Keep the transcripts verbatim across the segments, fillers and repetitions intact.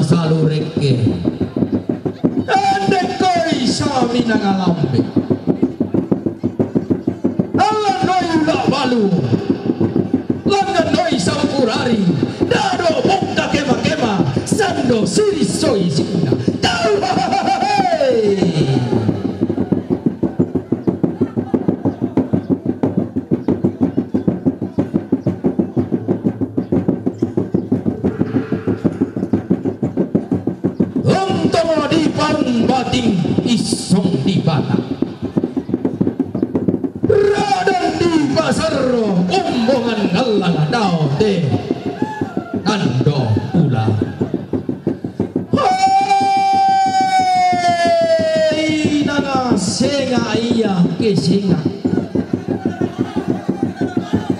Salurekke. Ande koi sami nangalambe. Alla noi ula balu. Langan noi sampurari. Dado bongka kema-kema. Sando siri soi sinna. Tau. Untung di paung bating isong di batang. Radan di pasar umbongan ngallang dao te nando pula. Hei, nanga senga iya ke senga.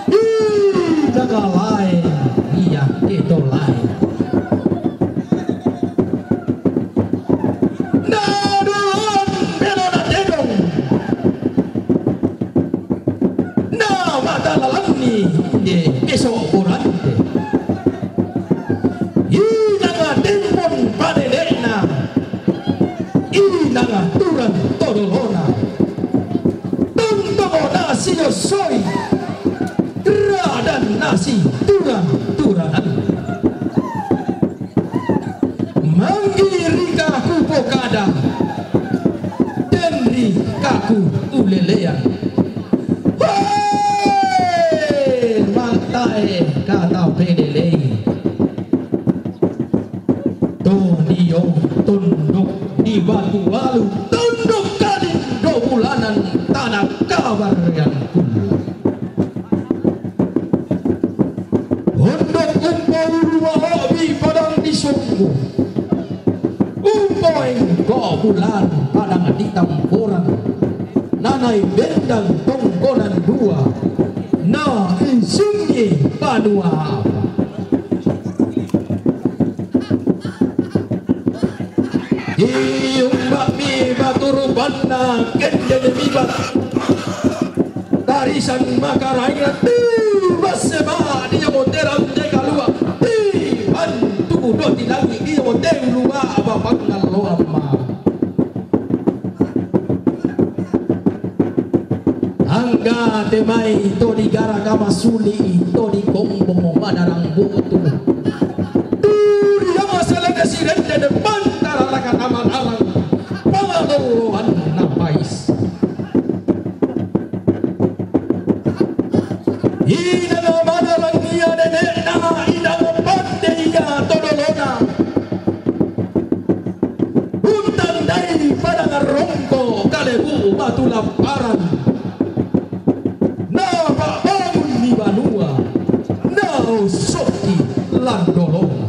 Ih, nanga lae iya ke to lae. Na duluan belo na tedong. Na mata lalanni de beso kurante. Inanga tempon panene'na. Inanga turang todolona. Tontongo nasi yossoi. Radan nasi turang-turangan. Manggiri kaku pokada, denri kaku ulelean. Hei, matae kata pelelei. Tonio tondok di batu walu, tondok kalindo bulanan tanah kabar yang kulu. Hondok umpo ulu wahobi padang di sunggu. Umpo engko bulan padang di tamporan. Nanai bendang tongkonan dua. Na isungi banua apa? Iumba mi batu rupanna kende mi batu. Tarisan makaraina ti basse ba dia moteran de kalua ti bantu do ti langi dia mote ulua apa pangalloan ma. Angga te mai to digara kama suli to di kombong manarang butu. Turi ama selenge sirende de pantara laka nama larang pangalloan na pais. Inang manarang ia nenekna, inang pande ia todolona. Untandai padang rongko kalebu batu laparan. Napa'bangunni banua, naossokki landolona.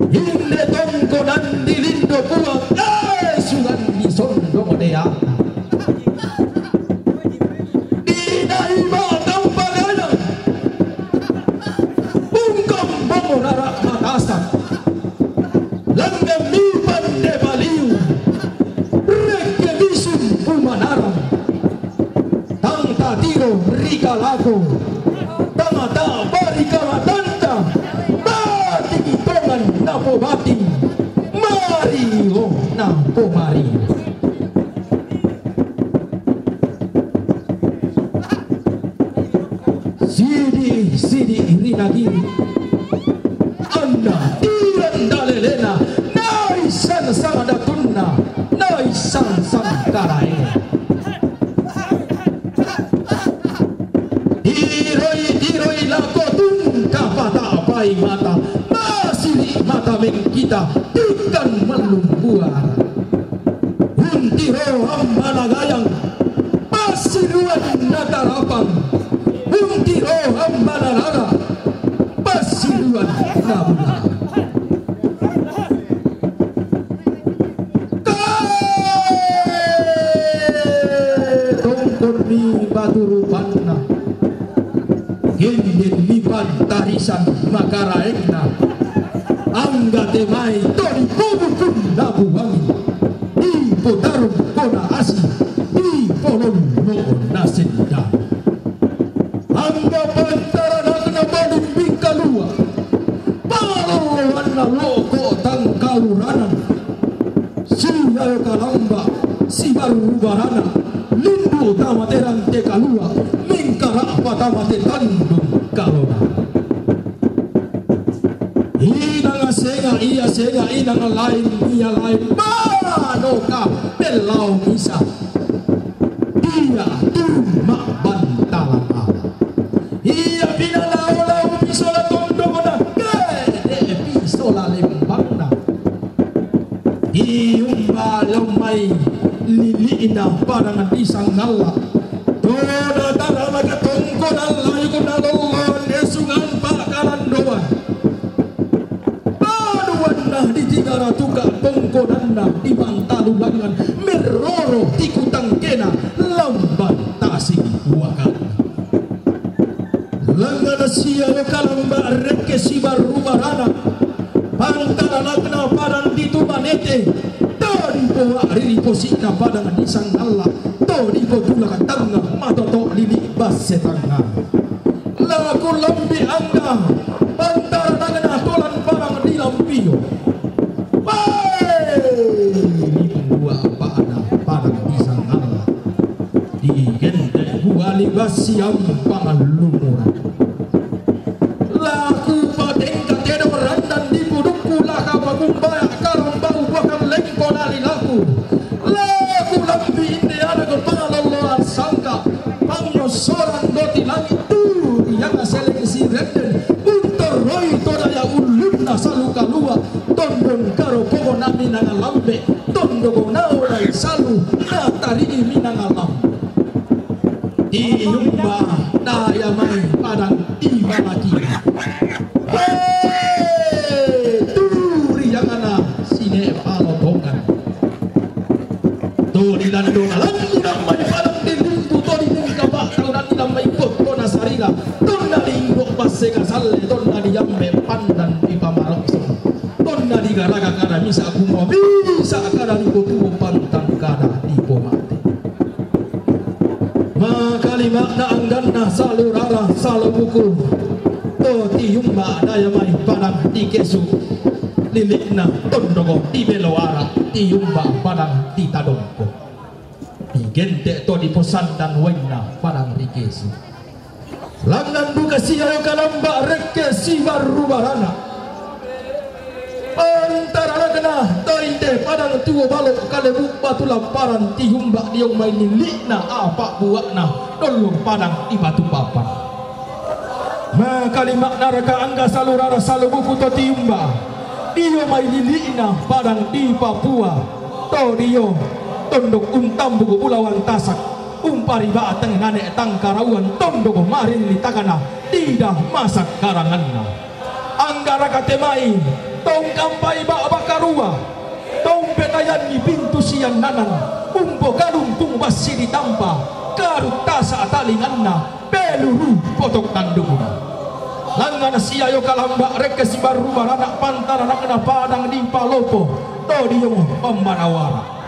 Inde tongkonan di lindo puang, eh, sugan di sondong deata. Dinai matang pagana, ungkam bangun arak matasan. Langgam mi pande baliu, rekke bisun pumanarang. Tang tatiro ri kalako, tang tabari kamatanta, bati tongan napobati, mario napomari. Sidi-sidi ri nagiri, anna tirang dalelena, naisan sangdatunna, naisan sangkaraena. Tiroi-tiroi lako tungka patapai mata, masiri mata mengkita, tikan mallumbuara. Untiro hambana gayang, passiruan natarapang. Untiro hambana rara, passiruan nabula. Kae tongkon mi batu rupanna. Genden mi pantarisan makaraengna. Angga te mai to di pobu punna buangi. Dipotarung kona asi, dipolollo na sendang. Angga pantaranakna balumbing kalua, Kalamba sibarrubarana, lindu tama te rante kalua, mingkara' pa tama te tandung kalona. Inang senga' ia senga', inang lain ia lain, manoka bellao misa. Ia turun ma'bantalan ala. Ia pinalao-lao pisola tondokna, kede pisola lembangna. Tiumba lo mai lili'na padang di sangalla. Tona tarana katongko nallai kunna lolloan esungan pakarandoan. Paduanna di tiga ratuka tongkonanna di mantalu langngan merroro tikutangkena lamban tasik uakanna. Langngan sia kalamba rekke sibarrubarana, pantaranakna padang di tumanete, to dipoa riri posi'na padang di sangalla, to dipotulak tangnga matoto lili basse tangnga. Laku lambi angga pantaranakna tolan padang di lampio. Wee! Limbua ba'na padang di sangalla. Digente' buali bassiang pangallumura. Laku patengka tedong randan di pudukku laka pakumbaya kalambau bakal lengko lali laku. Laku lambi inde ada kepala loloan sangka. Pangngosoran doti langit tu yang seleng si renden. Untoroi to daya ulunna salu kalua. Tondon karo pogo nami nang lambe. Tondoko nao dai salu. Natari'i minang alam. Tiumba daya mai padang di malaki. Hei, turi yang ana sine palotongan. To di lando na landu na mai padang di limbu to di tingka ba tau na di na mai potto na sarila. Tonna di inggo basse kasalle tonna di jambe pandan di pamarokso. Tonna di garaga kada misa kumo bisa kada di kotuo pantang kada di pomate. Makalima'na angganna salurara salobuku. To tiumba daya mai padang di kesu. Lili'na tondoko di beloara tiumba padang di tadongko. Digente' to diposandan wainna padang ri kesu. Langngan duka sia io kalamba rekke sibarrubarana. Pantaranakna to inde padang tuo balo kalebu batu lamparan tiumba diong mai lili'na apa bua'na dollong padang di batu papan. Makalima'na raka angga salurara salobuku to tiumba dio mai lili'na padang di Papua to dio tondok untambuku bulawan tasak. Umpari ba'teng nane' tangkarauan tondoko marin li takana tidak masak karanganna. Anggaraka te mai tongkampai ba'bakarua tongpenayanni pintu siannanan umpokalumpung bassi ditampa karuk tasa' talinganna peluru potok tandukna. Langngan sia io kalamba rekke sibarrubarana pantaranakna padang di palopo to dio pammanawara.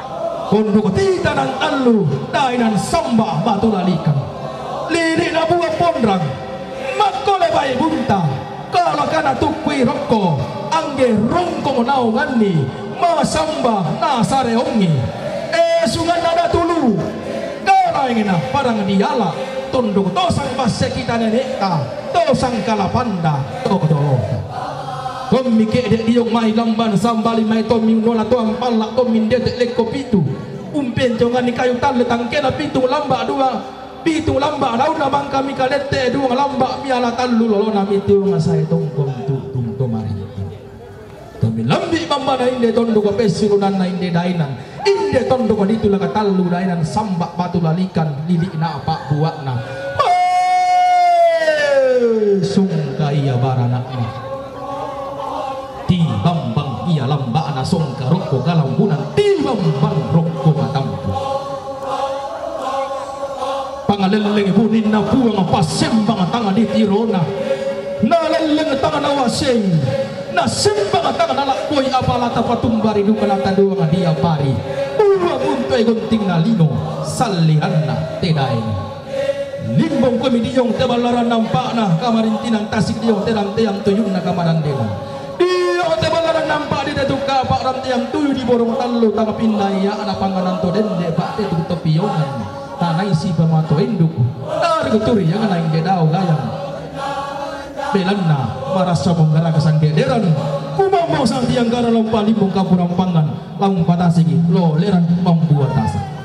Konduk titanan tallu dainan samba batu lalikan. Lili'na bua ponrang makkole bai bunta. Kalakana tukkui rokko angge rongkong naonganni masamba nasareongi. Esunganna datulu kalaengna padang diala tondok tosang basse kita nene'ta tosang kalapanda todolota. Tommi ke'de' diong mai lamban sambali mai tommi unnola toang palla tommi ndete' lekko pitu. Umpenconganni kayu talle tangkena pitung lamba' dua, pitung lamba' daunna mangkami kalette' duang lamba' miala tallu lolona mitiunga sae tongkong tutung to marinti. Tommi lambi' bambana inde tondoko pessurunanna inde dainan. Inde tondoko ditulaka tallu dainan samba' batu lalikan lili'na apa' bua'na. Hei! Sungka ia barana'na. Tibambang ia lamba'na songka rokko kalambunan tibambang rokko matampu. Pangalelleng buninna Puang passembang tang di tirona. Nalelleng tang nawasei. Nasembang tang nalakkoi apalata patumbari duka lata doang diapari. Dua buntu e gontingna lino salliranna te daeng. Limbong komi diong te ballaran nampa'na kamarintinan tasik diong te rantean tuyunna kamadandenan. Diong te ballaran nampa' di te tukka Apa' rantiang tuyu di borong tallu, tama pinna iya' na panganan to dende' ba'te tu topiongan. Tanai si pamato induk. Dari guturi yang naing dedao gayang. Belanna marasa monggaraka sangge'deran. Kumamau sang tiang gara lompa limbung kapurampangan. Laung patasiki loleran mambuatasa.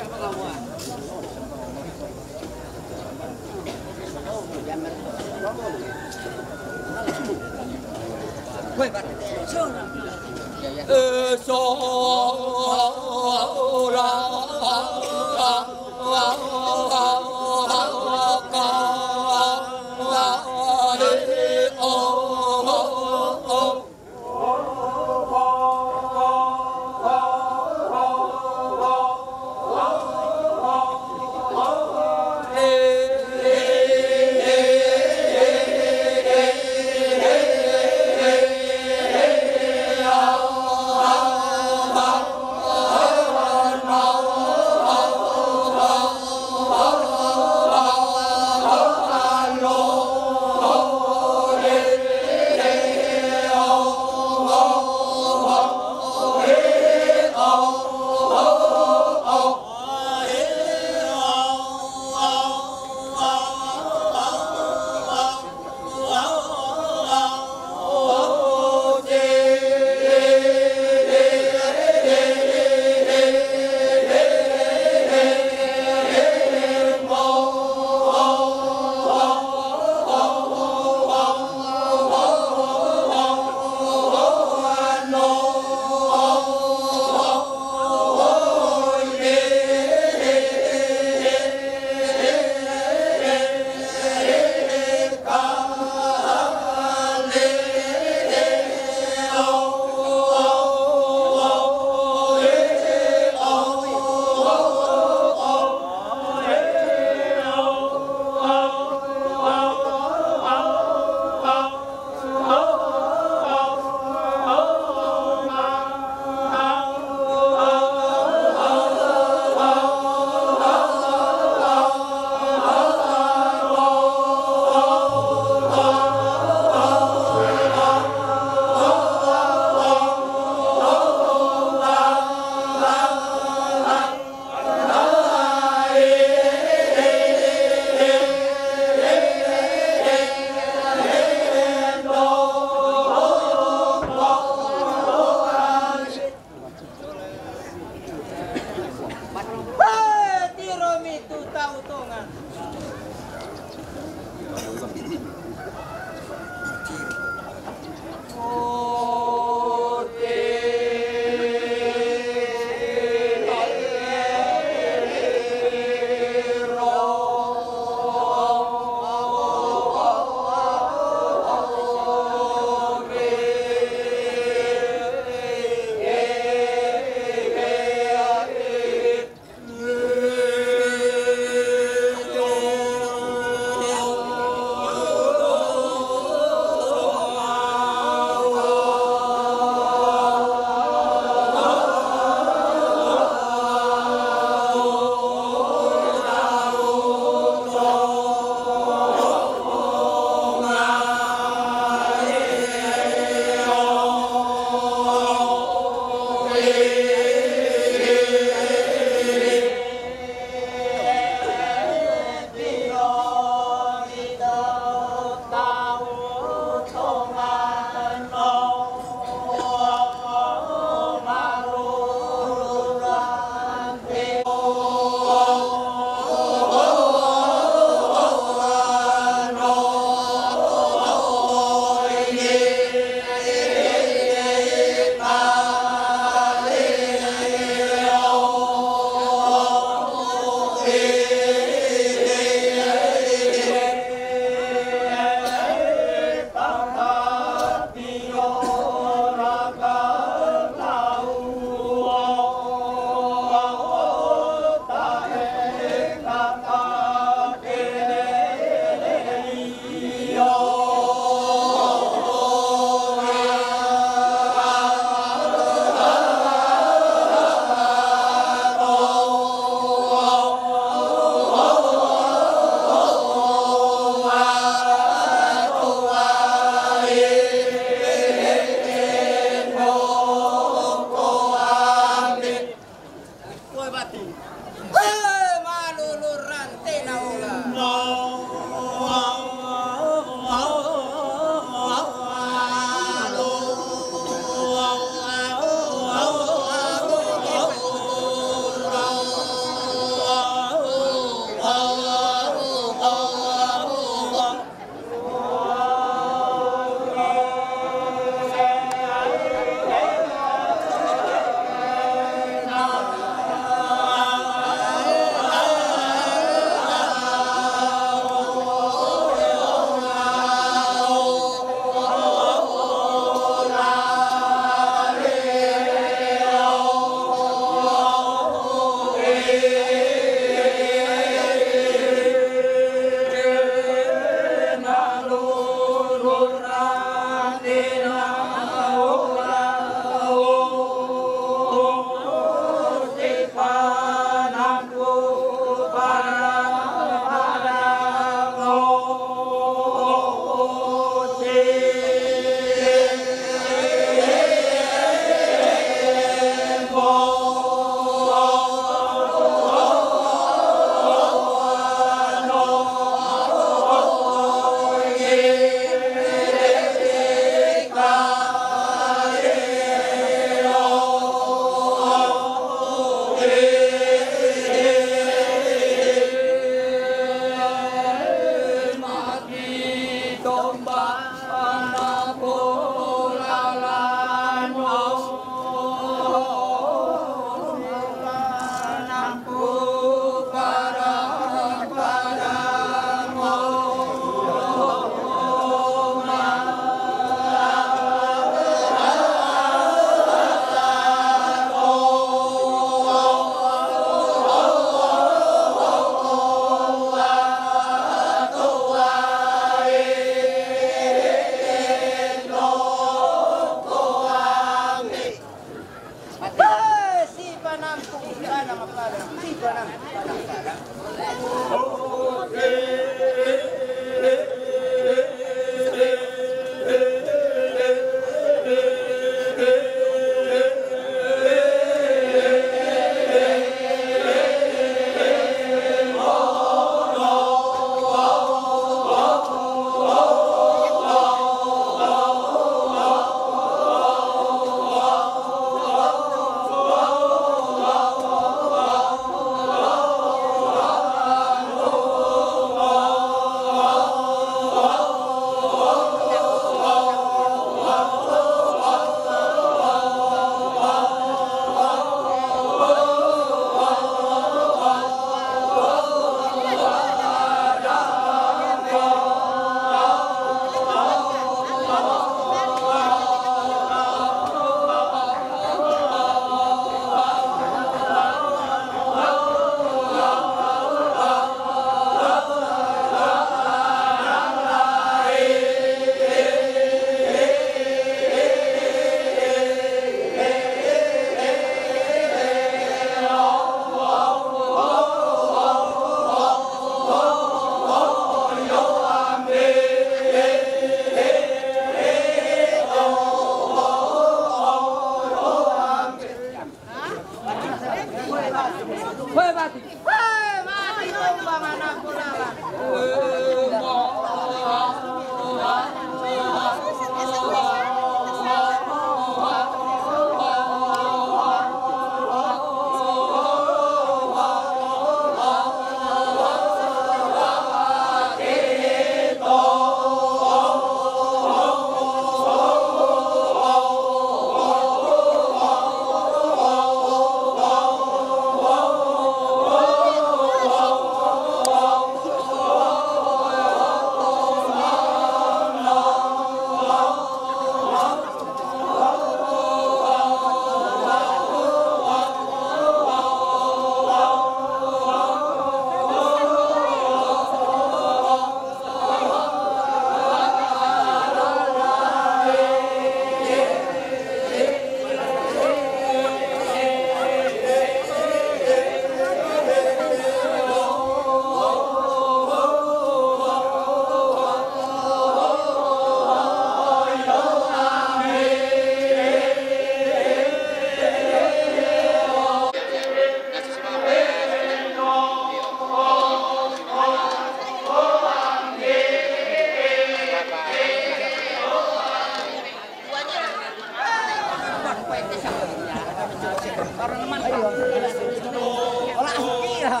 Olah iya.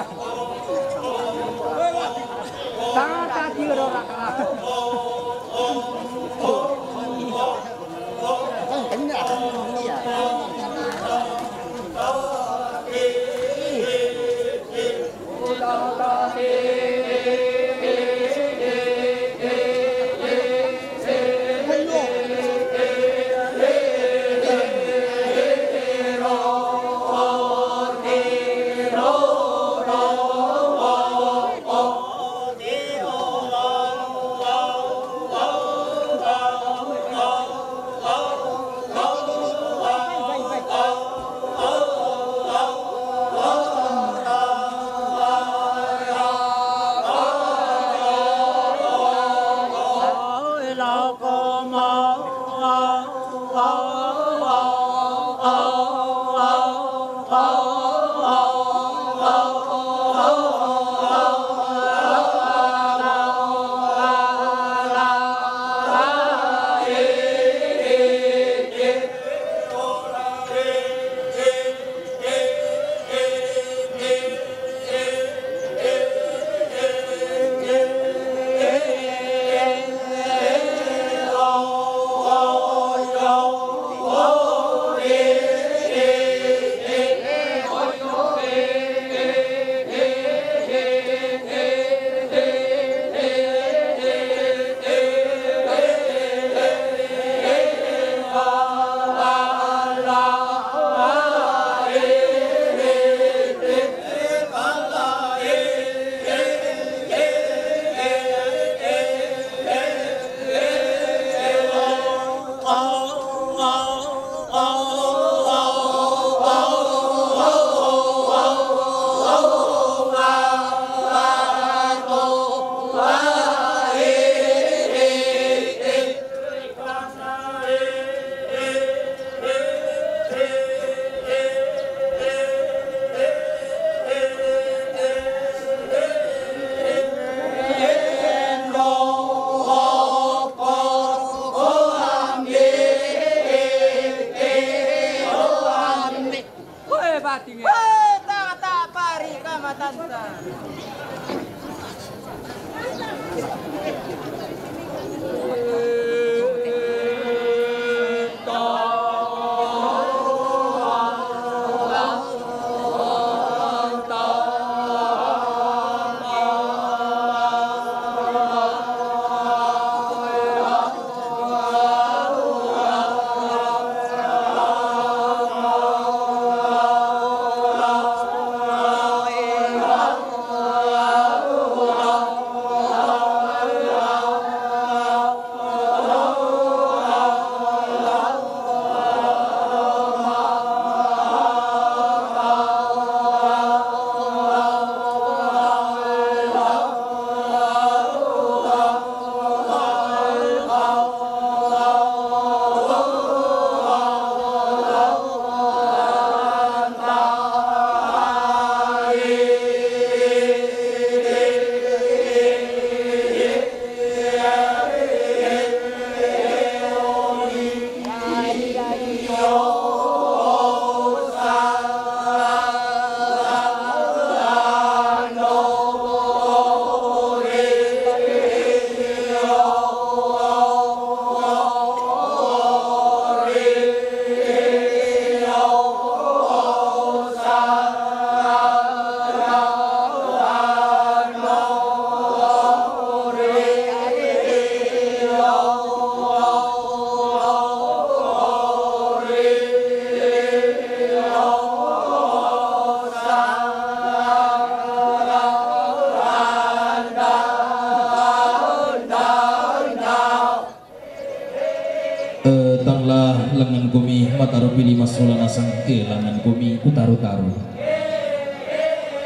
Tata kira. Kowe patinge. Kowe tak, tak pari kamatanta. Eh, tanglah lengan kumi mataru pili masola nasang, eh, lengan kumi kutaru-taru.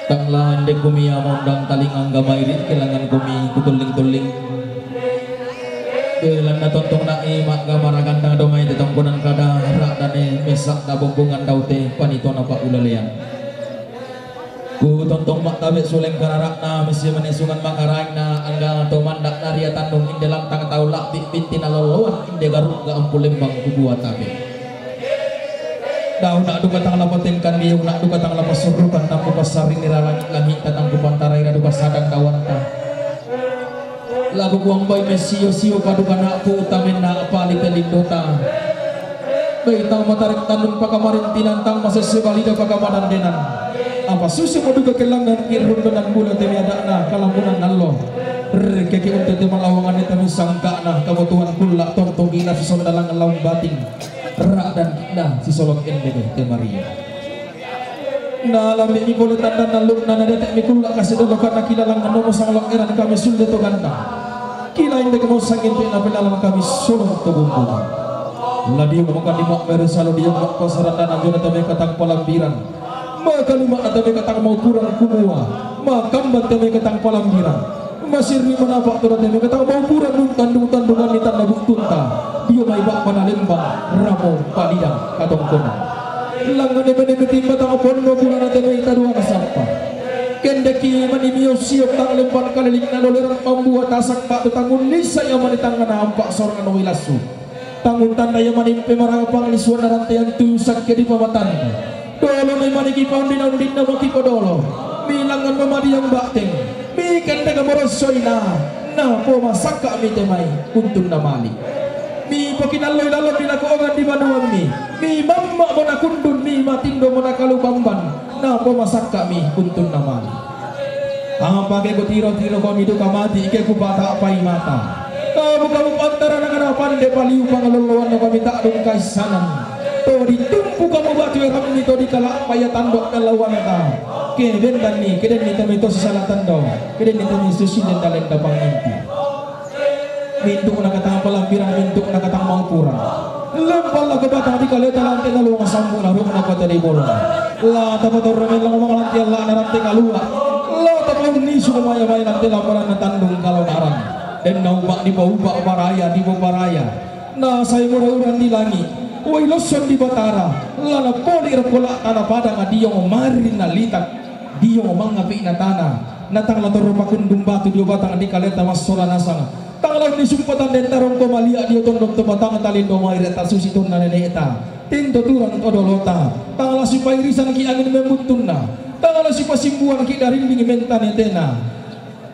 Tanglah ende kumi amaundang talinga angga mairit, eh, lengan kumi kutuling-tuling. Eh, lanna tontong na'i ma'gamara gandang domai te tongkonan kada ra'dane mesa' da bombongan daute panitona pa'ulalean. Ku tontong ma'tabe' suleng karara'na messe manesungan makaraengna angga to manda'na ria tannung inde lantang tau la'bi' bintina lolloan inde garungga ampu lembang kubua tabe'. Daun nak duka tang lapa tengkan dia, nak duka tang lapa surukan, tang ku pasari nira langit-langit, tang ku pantara ira duka sadang dawanta. Lagu kuang bai mesio-sio paduka nak pu tamen nak pali pelindota. Bai tang matarik tanun pakamarintinan, tang masese balida pakamadandenan. Apa susu maduka kelangan irundanan bula temi adakna kalambunan nallo. Rekeke unte te malawangan temi sangkana kabutuhan kulla tontong ina sisondalang laung bating. Rak dan ina sisolok ende te Maria. Na lambi mi pole tanda naluk na nadete mi kulla kasi dolo kana kila lang nomo sanglok eran kami sulle to ganta. Kila inde kemo sangin te na pelalang kami solong to bumbu. La dio mo kani mak mere salo dio mak pasaranda na jona teme katang palambiran. Maka lima na teme katang mau kurang kumua. Makamban teme katang palambiran. Masirni manapa tu teme katang mau kurang dungkan dungkan dungan ni tanda buktunta. Dio mai bak mana lembang ramo palida katongkona. Langan ebe ebe timba tang pondo bulana teme ita dua na sampa. Kendeki mani mio sio tang lempan kalelik na doleran pambua tasak bak tu tangun lisa ia mani tangana ampak sorang anu ilasu. Tangun tanda ia mani pemarapang lisuan na rantean tu sakke di pamatan. Dolo na imani kipa undina undina maki podolo. Milangan mamadi yang bakteng. Mi kende kamorosoina. Na po masaka mi temai untun na mali. Mi pakinalloi lalo mi nakoongan di banuan mi. Mi mamma mo nakundun mi matindo mo nakalu bamban. Na po masaka mi untun na mali. Apa ke ku tiro-tiro koni duka mati ke ku bata pai mata. Kamu kamu pantara na kana pande paliu pangaloloan na kami tak dun kaisanan. To ditumpu kamu batu eram ni to dikalak paya tandok kalawanta. Ke bendan ni ke den ni temi to sisala tando. Ke den ni temi susi lenda lenda panginti. Mintuk na katang palampiran mintuk na katang mangkuran. Lempal la ke batang di kaleta lante na luang sambu na ruk na kota di bolong. La tapator remen lang mangalanti la na rante kalua. La tapau ni suku maya maya lante la parana tandung kalau naran. Den na upak di paupak paraya di paraya. Na sai mura uran di langi. Wai loson di batara. La na poli rekola tanah padang diong marin na litak. Diong mangapi na tanah. Na tang la toro pakundung batu dio batang di kaleta masola nasang. Tang la ni sumpatan den tarong ko malia dio tondok to batang talindo mai reta susi tonna neneta. Tinto turang to dolota. Tang la sipairisan ki angin membutunna. Tang la sipasimbuan ki darinding mentane tena.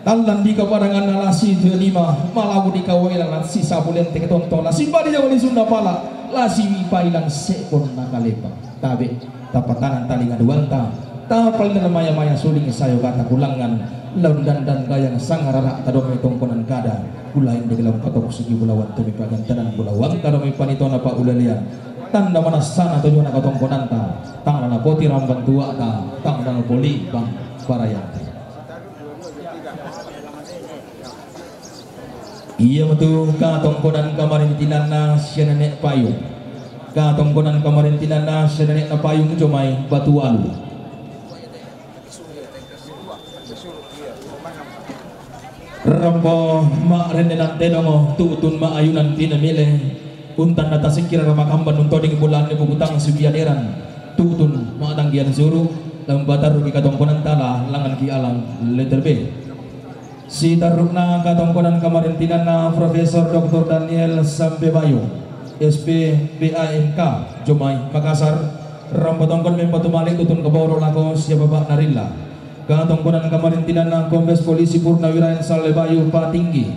Tallan di kapadangan na lasi lima malabu di kawailan lasi sabulen teke tonton lasi badi jawa di sunda pala lasi pailan sekon na kalepa. Tabe. Tapatangan talinga duanta. Tapalina maya-maya suling sayo kata kulangan. Laun dandan gayang sangarara tadomi tongkonan kada. Kulain di gelam patok sigi bulawan tumi pagantanan bulawang tadomi panitona pa ulalian. Tanda mana sana tujuan katongkonanta. Tang lana poti ramban tuata. Tang lana poli bang parayante. Iya metu katongkonan kamarintinanna sia nenek payung. Katongkonan kamarintinanna sia nenek na payung jomai batu alu. Rampo mak rendenan tenongo tutun mak ayunan pina mile. Untan na tasingkira ramakamban untoding bulan ni bubutang subiaderan. Tutun mak tanggian suru. Lam bataru ki katongkonan tala langan ki alam letter B. Sitarukna katongkonan kamarintinanna Profesor Doktor Daniel Sampebayung, S P, B A M K, Jomai, Makassar, rampatongkon mempatu malik tutun kaboro lako sia babak narilla. Katongkonan kamarintinanna Kombes Polisi Purnawirawan Sallebayu Patinggi,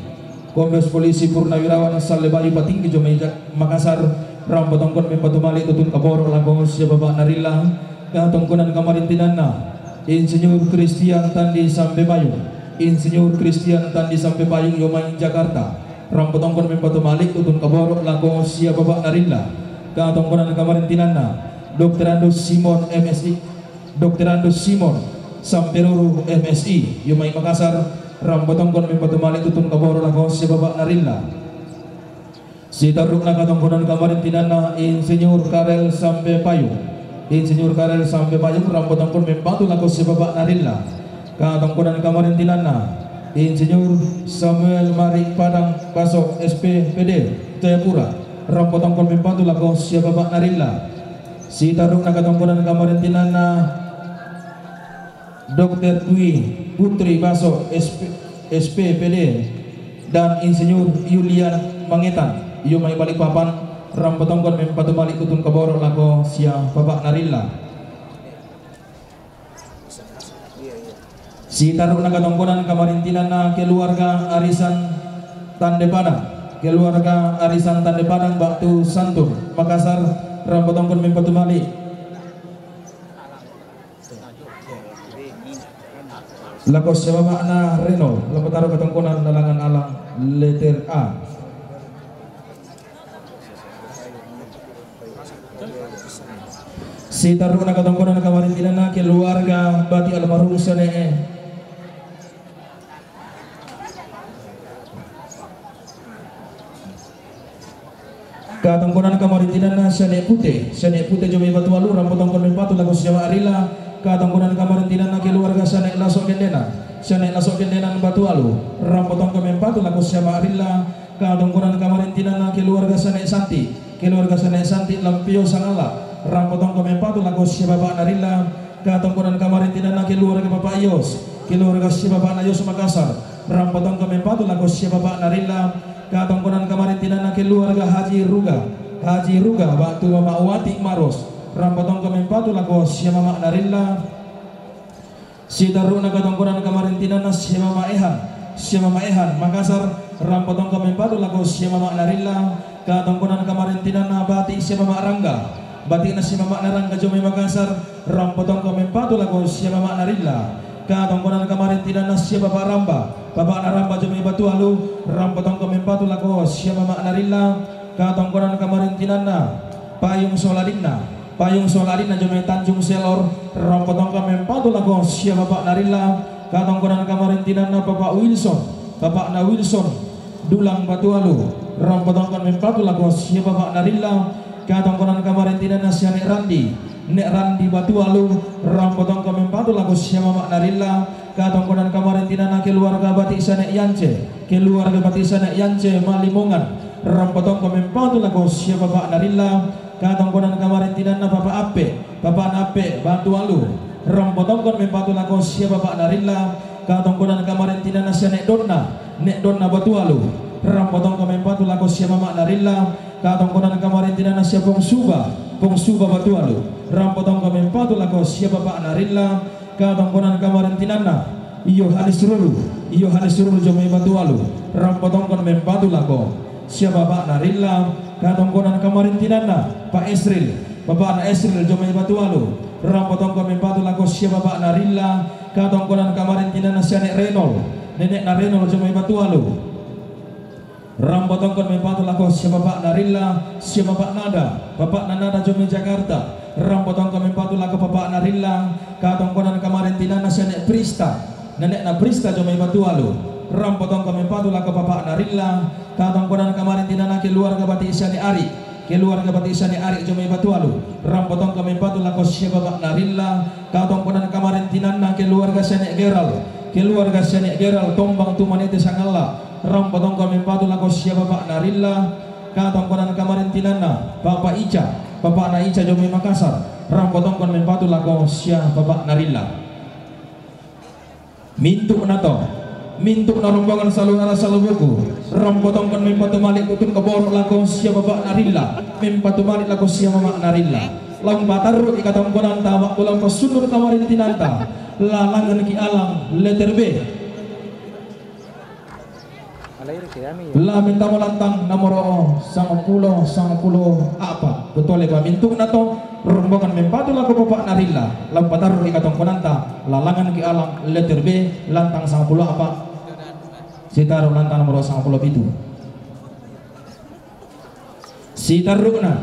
Kombes Polisi Purnawirawan Sallebayu Patinggi Jomai, Makassar, rampatongkon mempatu malik tutun kaboro lako sia babak narilla. Katongkonan kamarintinanna Insinyur Christian Tandi Sampebayung, Insinyur Christian Tandi Sampebayung Jomai, Jakarta, rampatongkon mempatu malik tutun kaboro lako sia babak narilla. Katongkonan kamarintinanna Doktorandus Simon M Si, Doktorandus Simon Samperuru M Si Jomai, Makassar, rampatongkon mempatu malik tutun kaboro lako sia babak narilla. Sitarukna katongkonan kamarintinanna Insinyur Karel Sampepayung. Insinyur Karel Sampepayung rampatongkon mempatu lako sia babak narilla. Katongkonan kamarintinanna Insinyur Samuel Mari Padang Basok, S P P D, Jayapura, rampatongkon mempatu lako sia babak narilla. Sitarukna katongkonan kamarintinanna Doktor Dwi Putri Baso, S P, S P P D, dan Insinyur Yulian Mangetan, Jomai, Balikpapan, Rampo tongkon mempatu malik tutun kaboro' lako sia bapa'na Rilla. Sitaru'na katongkonan kamarintinanna keluarga arisan Tande Padang, keluarga arisan Tande Padang ba'tu Santung, Makassar, rampo tongkon mempatu malik lako sia bapa'na Reno, lampataro katongkonan lalangan alang letter A. Sitaru'na katongkonan kamarintinanna keluarga bati' almarhum Sane'e. Katongkonan kamarintinanna Sane'e Pute, Sane'e Pute jomai Batualu, rampo tongkon mempatu lako sia Ma'rilla. Katongkonan kamarintinanna keluarga Sane'e Laso Kendena, Sane'e Laso Kendena Batualu, rampo tongkon mempatu lako sia Ma'rilla. Katongkonan kamarintinanna keluarga Sane'e Santi, keluarga Sane'e Santi Lampio Sangala, rampo tongkon mempatu lako sia bapa'na Rilla. Katongkonan kamarintinanna keluarga Bapak Yos, keluarga sia bapa'na Yos Makassar, rampo tongkon mempatu lako sia bapa'na Rilla. Katongkonan kamarintinanna keluarga Haji Ruga, Haji Ruga ba'tu Mama' Wati Maros, rampo tongkon mempatu lako sia mama'na Rilla. Sitaru'na katongkonan kamarintinanna sia Mama' Ehan, sia Mama' Ehan Makassar, rampo tongkon mempatu lako sia mama'na Rilla. Katongkonan kamarintinanna bati' sia Mama' Rangga, bati'na sia mama'na Rangga jomai Makassar, rampo tongkon mempatu lako sia mama'na Rilla. Katongkonan kamarintinanna sia Bapa' Ramba, bapa'na Ramba jomai Batualu, rampo tongkon mempatu lako sia mama'na Rilla. Katongkonan kamarintinanna Payung Soladinna, Payung Soladinna jomai Tanjung Selor, rampo tongkon mempatu lako sia bapa'na Rilla. Katongkonan kamarintinanna Bapak Wilson, bapa'na Wilson Dulang Batualu, rampo tongkon mempatu lako sia bapa'na Rilla. Katongkonan kamarintinanna sia Nek Randi, Nek Randi Batualu, rampo tongkon mempatu lako sia mama'na Rilla. Katongkonan kamarintinanna keluarga bati' Sane'e Yance, keluarga bati' Sane'e Yance Malimongan, rampo tongkon mempatu lako sia bapa'na Rilla. Katongkonan kamarintinanna Papa' Appe, bapa'na Appe Batualu, rampo tongkon mempatu lako sia bapa'na Rilla. Katongkonan kamarintinanna sia Nek Donna, Nek Donna Batualu, rampo tongkon mempatu lako sia mama'na Rilla. Katongkonan kamarintinanna sia Pong Suba, Pong Suba Batualu, rampo tongkon mempatu lako sia bapa'na Rilla. Katongkonan kamarintinanna Yohanes Ruru, Yohanes Ruru jomai Batualu, rampo tongkon mempatu lako sia bapa'na Rilla. Katongkonan kamarintinanna Pa' Esril, bapa'na Esril jomai Batualu, rampo tongkon mempatu lako sia bapa'na Rilla. Katongkonan kamarintinanna sia Nek Renol, nene'na Renol jomai Batualu, rampo tongkon mempatu lako sia bapa'na Rilla, sia bapa'na Nada, bapa'na Nada jomai Jakarta, rampo tongkon mempatu lako bapa'na Rilla. Katongkonan kamarintinanna sia Nek Prista, nene'na Prista jomai Batualu, rampo tongkon mempatu lako bapa'na Rilla. Katongkonan kamarintinanna keluarga bati' sia Nek Ari, keluarga bati' sia Nek Ari jomai Batualu, rampo tongkon mempatu lako sia bapa'na Rilla. Katongkonan kamarintinanna keluarga sia Nek Geral, keluarga sia Nek Geral Tombang Tumanete Sangalla, rampo tongkon mempatu lako sia bapa'na Rilla. Katongkonan kamarintinanna Bapa' Ica, bapa'na Ica jomai Makassar, rampo tongkon mempatu lako sia bapa'na Rilla. Mintu'na to, mintu'na rombongan saluhara salubuku, rampo tongkon mempatu malik tutun kaboro' lako sia bapa'na Rilla, mempatu malik lako sia mama'na Rilla. Lampatarru'i katongkonanta, ma'bulang passundur kamarintinanta, lalangan ki alang letter B. La mentama lantang nomoro sangpulo, sangpulo a'pa'. Betole pamintu'na to, rombongan mempatu lako bapa'na Rilla, lampatarru'i katongkonanta, lalangan ki alang letter B, lantang sangpulo a'pa'. Sitaru' lantang nomoro sangpulo pitu. Sitarru'na.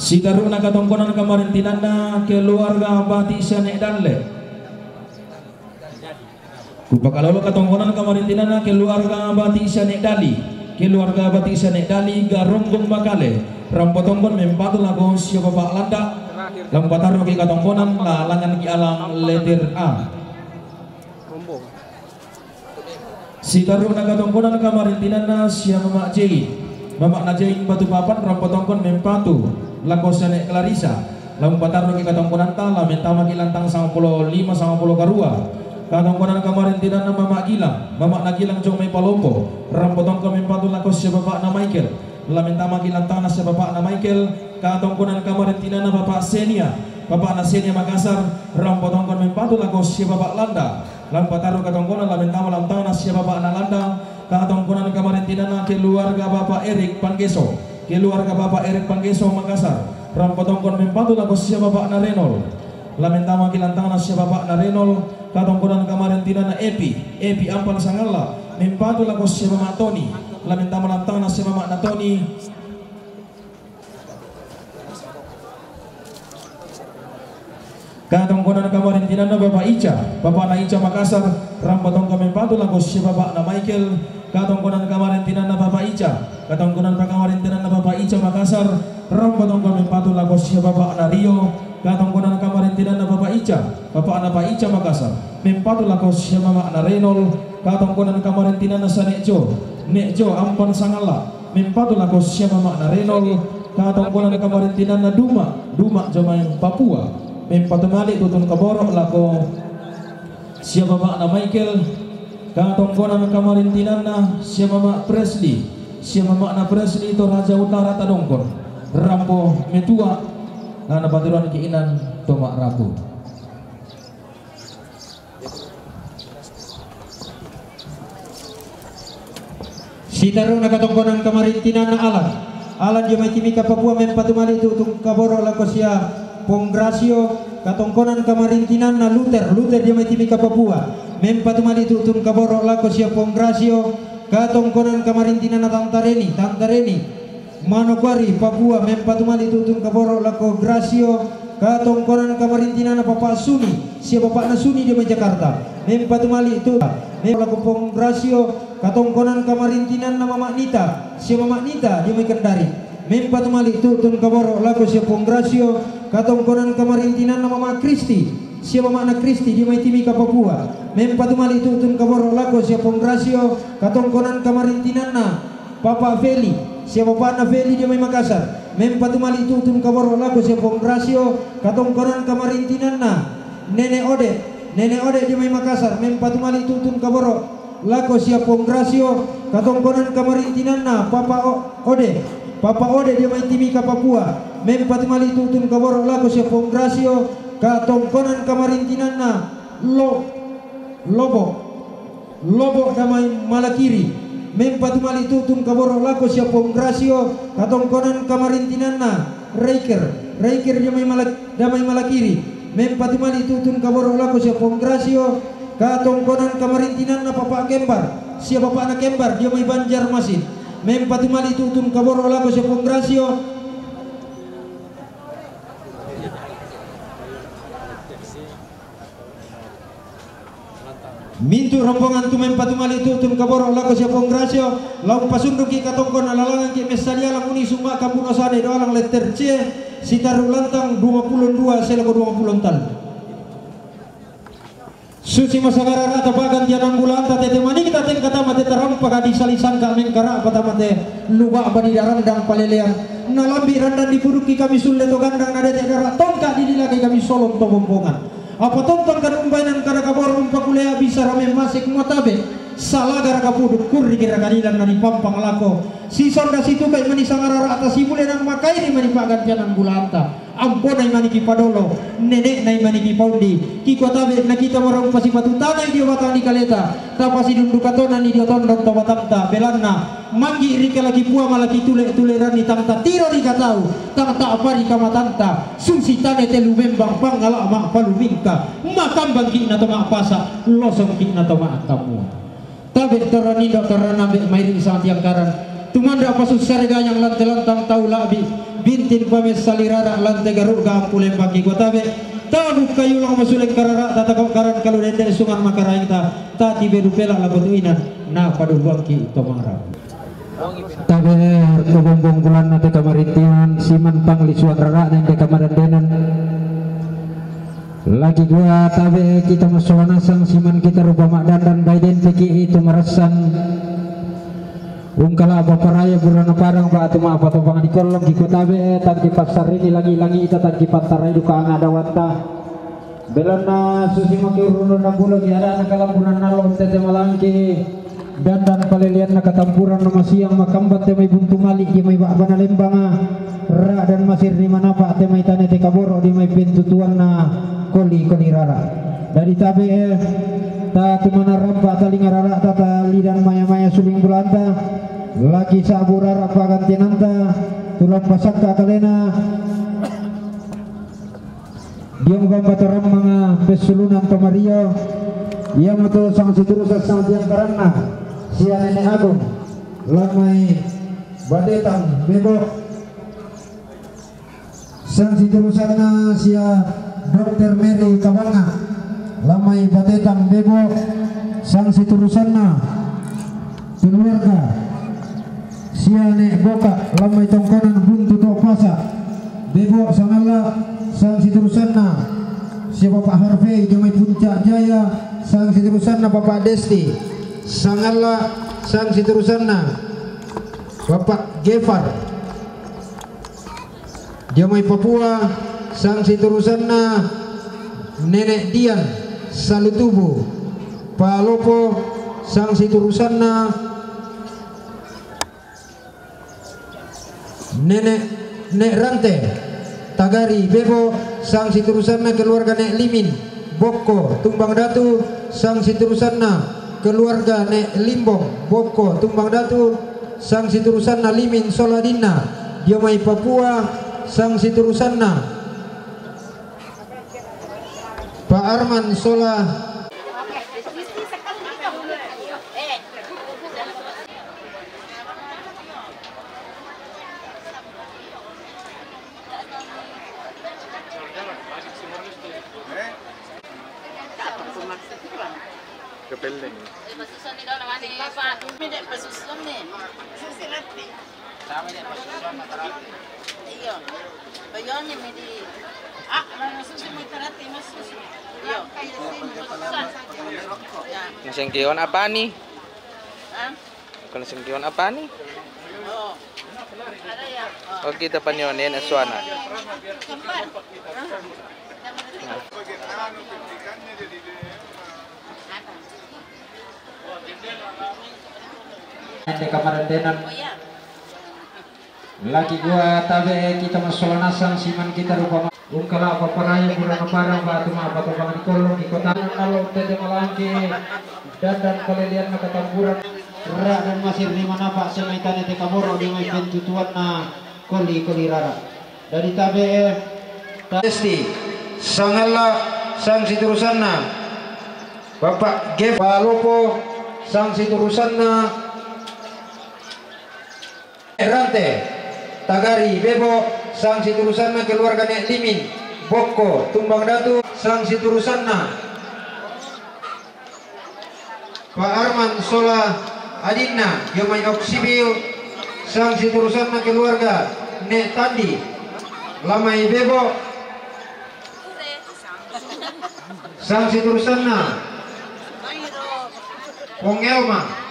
Sitarru'na katongkonan kamarintinanna keluarga bati' sia Nek Dalle. Kupakalolo katongkonan kamarintinanna keluarga bati' sia Nek Dali, keluarga bati' sia Nek Dali Garonggung Makale, rampo tongkon mempatu lako sia bapa' Landa, lampatarru'i katongkonan, lalangan ki alang letter A. Sitarru'na katongkonan kamarintinanna sia Mama' Jei, Mama'na Jei Batu Papan, rampo tongkon mempatu lako sia Nek Klarisa, lampatarru'i katongkonanta, la mentamaki lantang sangpulo lima, sangpulo karua. Katongkonan kamarintinanna Mama Gilang, Mama na Gilang jo mai Palombo, rampo tongkon mempatu lako sia bapakna Michael. Lamen tama Gilang tana sia bapakna Michael, katongkonan kamarintinanna Bapak Senia, bapakna Senia Makassar, rampo tongkon mempatu lako sia bapak Landa. Lampa taru katongkonan lamen tama lam tana sia bapakna Landa, katongkonan kamarintinanna keluarga Bapak Erik Panggeso, keluarga Bapak Erik Panggeso Makassar, rampo tongkon mempatu lako sia bapakna Renol. Lamen tama Gilang tana sia bapakna Renol, katongkonan kamarintinanna Epi, Epi Ampan Sangalla, mempatu lako sia mama Toni, lamen tama lam tana sia mamana Toni. Katongkonan kamarintinanna Bapak Ica, bapakna Ica Makassar, rampo tongkon mempatu lako sia bapakna Michael, katongkonan kamarintinanna Bapak Ica, katongkonan kamarintinanna Bapak Ica Makassar, rampo tongkon mempatu lako sia bapakna Rio, katongkonan kamarintinanna Bapak Ica, bapakna Pak Ica Makassar, mempatu lako sia mamana Renol, katongkonan kamarintinanna sa Nek Jo, Nek Jo Ampan Sangalla, mempatu lako sia mamana Renol, katongkonan kamarintinanna Duma, Duma jo mai Papua, mempatu malik tutun kaboro lako sia bapakna Michael, katongkonan kamarintinanna sia mama Presli, sia mamana Presli Toraja Utara Tadongkon, rampo metua, na napaturuan keinan to ma'rapu. Sitaruna katongkonan kamarintinanna Alan. Alan jo mai Timika Papua mempatu malik tutun kaboro lako sia Pong Grasio, katongkonan kamarintinanna Luther, Luther jo mai Timika Papua mempatu malik tutun kaboro lako sia Pong Grasio, katongkonan kamarintinanna Tanta Reni, Tanta Reni Manokwari, Papua, mempatu malik tutun kaboro lako Grasio, katongkonan kamarintinanna Papa Suni, sia bapakna Suni jo mai Jakarta, mempatu malik tu, mem lako Pong Grasio, katongkonan kamarintinanna Mama Nita, sia Mama Nita jo mai Kendari, mempatu malik tutun kaboro lako sia Pong Grasio, katongkonan kamarintinanna Mama Kristi, sia mamana Kristi jo mai Timika Papua, mempatu malik tutun kaboro lako sia Pong Grasio, katongkonan kamarintinanna Papa Feli, sia bapakna Feli jo mai Makassar, mempatu malik tutun kaboro lako sia Pong Grasio, katongkonan kamarintinanna Nene Ode, Nene Ode jo mai Makassar, mempatu malik tutun kaboro lako sia Pong Grasio, katongkonan kamarintinanna Papa O-, Ode, Papa Ode jo mai Timika Papua, mempatu malik tutun kaboro lako sia Pong Grasio, katongkonan kamarintinanna Lo-, Lobo. Lobo jo mai Malakiri, mempatu malik tutun kaboro lako sia Pong Grasio, katongkonan kamarintinanna Reiker, Reiker jo mai Malak-, jo mai Malakiri, mempatu malik tutun kaboro lako sia Pong Grasio, katongkonan kamarintinanna Papa Kembar, sia bapakna Kembar jo mai Banjarmasin, mempatu malik tutun kaboro lako sia Pong Grasio. Mintu rombongan tu mempatu malik tutun kaboro lako sia Pong Grasio, lao pasundungki katongkon alalanganki messali alang uni summa kambuno sane do alang letter C, sitaru lantang dua puluh dua selaku dua puluh tal. Susi masagara rata bagan janang bulanta tete manik ta tengka tama tete rampa kadi sali sangka mengkara patama te luba badi darandang palelean. Na lambi randang dipudukki kami sulle to gandang na dete dara tongka didilakai kami solon to bombongan. Apa tontong kan umbainan kada kabor umpakulea bisa rame masik motabe. Salaga raka puduk kurri kira kadilan na dipampang lako. Si sonda si tukai mani sangarara atas si bule nang makai ni mani pagan janang bulanta. Amponai mani ki padolo, neneknai mani ki paundi. Ki kota be na kita marau pasi patu tanai dio batang di kaleta. Tapasi dundu katona ni dio tondon to batangta belanna. Manggi rika laki pua malaki tule tule rani tangta tiro rika tau. Tangta apa rika matanta. Susi tane telu membang pangala ma palumingka. Makambang ki na to ma pasa, losong ki na to ma kamua. Tabe toranindo toranambe mairi santiangkaran. Tumanda pasussare gayang lante lantang tau labi. Bintin pamessali rara lante garu gampu lembaki gotabe. Tabu kayulang masuleng karara tatako karan kalu dende sungan makaraingta. Tati bedu pela labotu inan. Na padu buangki tomara. Tabe harko bombong bulanna te kamarintian siman panglisuan rara nende kamarendenan. Lagi gua tabe kita massoanasang siman kita rupa makdandan baiden peki itu marasan. Ungkala baparaya burana parang ba atuma apa topang di kolong di kota be tangki pasar ini langi-langi ita tangki pantarai duka anga dawanta. Belanna susi make urrunna bulo di ara'na kalambunan nallo tette malangke, dandan paleleanna katampuran na masiang makambat te mai buntu mali di mai ba'bana lembanga, ra dan masirni manapa te mai tane te kaboro di mai pentutuanna koli-koli rara. Dari tabe, eh, ta tumana rampa talinga rara ta talidan maya-maya suling bulanta, laki sabu rara pagantenanta, tulang pasakka kalena, Diong bamba torang manga pessulunan to Mario, iamoto sang siturusan sang tiang karanna, sia Nenek Agung, lamai Badetang Bebo, sang siturusanna sia Dokter Mary Kabanga, lamai Badetang Bebo, sang siturusanna keluarga sia Nek Boka, lamai tongkonan buntu to pasa. Bebo sangalla sang siturusanna sia Bapak Harvey, jamai Puncak Jaya, sang siturusanna Bapak Desti, sangalla sang siturusanna Bapak Gefar, jamai Papua, sang siturusanna Nenek Dian, Salutubu, Palopo, sang siturusanna Nenek, Nek Rante, Tagari Bebo, sang siturusanna keluarga Nek Limin, Bokko, Tumbang Datu, sang siturusanna keluarga Nek Limbong, Bokko, Tumbang Datu, sang siturusanna Limin sola adinna, Diomai Papua, sang siturusanna Pak Arman sola Kepeleng. Iyo. Iyo. Masengkeon apa ni? Bukan sengkeon apa ni? Oh, kita panyonen asuana. Ende kamarendenan. Laki gua tabe kita masola nasang siman kita rupa ma-, ungkala paparaya burana parang batu ma patobang di kolong di kota. Nalo tete malangke dan dan kalelian makatampuran ra dan masir di manapa semai tane te kaboro di mai pentutuanna koli koli rara. Dari tabe, eh, ta-, Esti, sangalla sang siturusanna Bapak Gef Palopo, sang siturusanna Rante, Tagari Bebo, sang siturusanna keluarga Nek Limin, Bokko, Tumbang Datu, sang siturusanna Pak Arman sola adinna, Jomai Oksibil, sang siturusanna keluarga Nek Tandi, Lamai Bebo, sang siturusanna Pong Elma,